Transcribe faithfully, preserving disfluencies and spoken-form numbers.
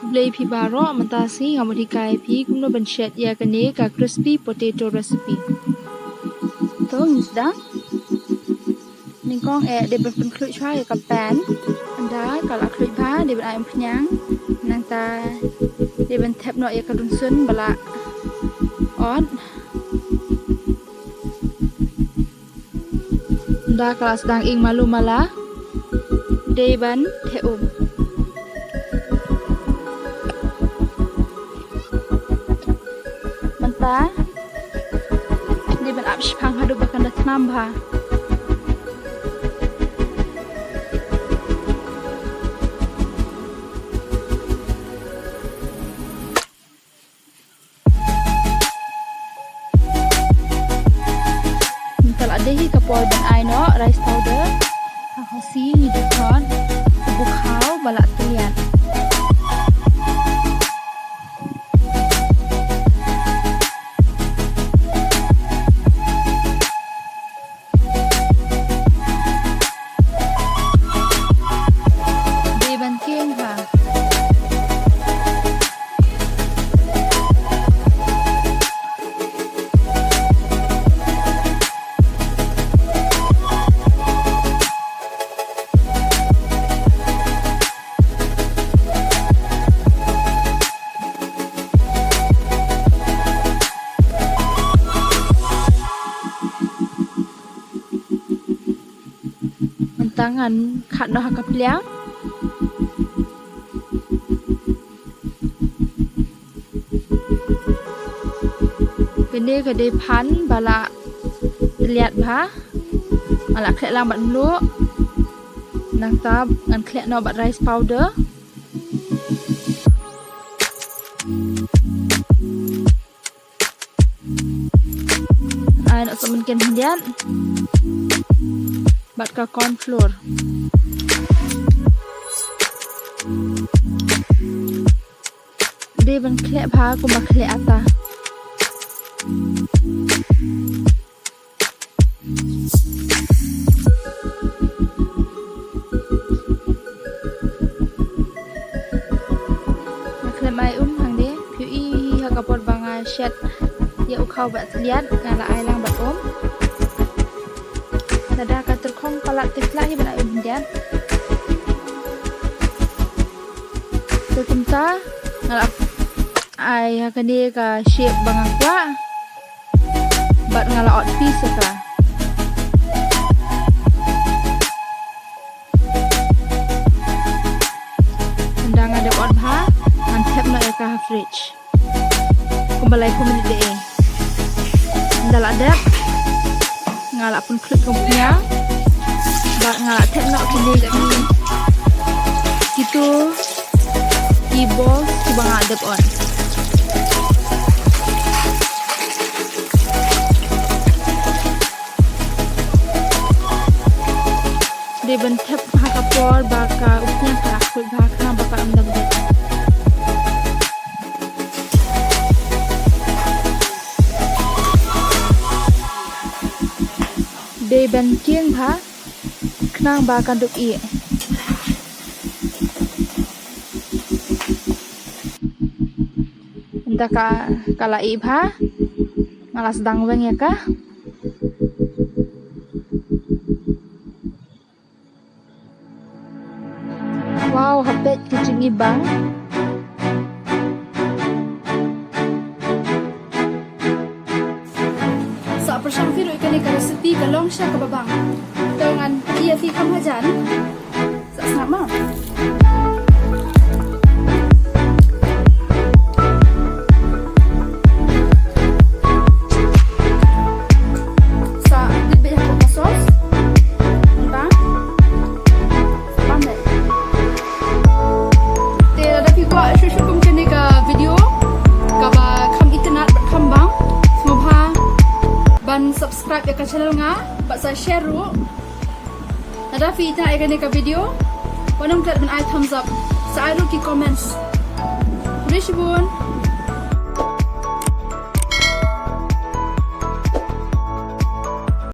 Khublei phi baroh, mynta sngi nga mut hikai phi kumno ban shet ïa kane ka crispy potato recipe. To ngi sdang. Nyngkong eh dei ban pynkhluit shuwa ïa ka pan. Ynda ka la khluit bha dei ban ai umphniang. Nangta dei ban thep noh ïa ka rynsun ba la ot. Ynda ka la sdang ing malu mala dei ban theh um. Mynta dei ban ap shipang haduh ba kan da thnam bha. Mynta la dei hi ka por ban ai noh rice powder. Ha ka sngi ngi ju khot u bukhaw ba la tliat. Dei ban kieng bha. Mynta ngan khat noh ha ka pliang. Kane ka dei phan ba la liat bha. Nga la khleh lang bad mluh. Nangta ngan khleh noh bad rice powder. Ai noh sa mynken khyndiat bad ka corn flour. Dei ban khleh bha kumba khleh ata. Nga khlem ai um hangne, phi ïohi ha ka por ba nga shet ïa u khaw bad tliat, nga la ai lang bad um. Lada ka tyrkhong palat te phi lah hi ban ai um khyndiat. Te kumta nga la ai ha kane ka shape ba nga kwah. Bad nga la ot piece ïa ka. Ynda nga dep ot bha, ngan thep noh ïa ka ha fridge. Kumba laiphew minit dei. Ynda la dep, nga la pynkhluit kum pynïaid. Bad nga la thep noh kine ki, kito ki balls kiba nga dep ot. Dei ban thep ha ka por ba ka umphniang ka la khuid bha khnang ba ka ym dang dep. Dei ban kieng bha khnang ba kan dup ih. Ynda ka, ka la ih bha, nga la sdang weng ïa ka. Wow, ha peit ka jingibang. Sa pyrshang phi ruh ïa kane ka recipe ka long sha kaba bang. To ngan ïa phi kham hajan. Sa sngap ma. Sa dip beit ha ka sauce. Mynta. Bam beit. Te lada phi kwah shuh shuh kum kane ka video kaba kham itynnad bad kham bang, sngewbha ban subscribe ïa ka channel nga bad sa share ruh. Lada phi itynnad ïa kane ka video, wat nym klet ban ai thumbs up. Sa ai ruh ki comments. Khublei shibun.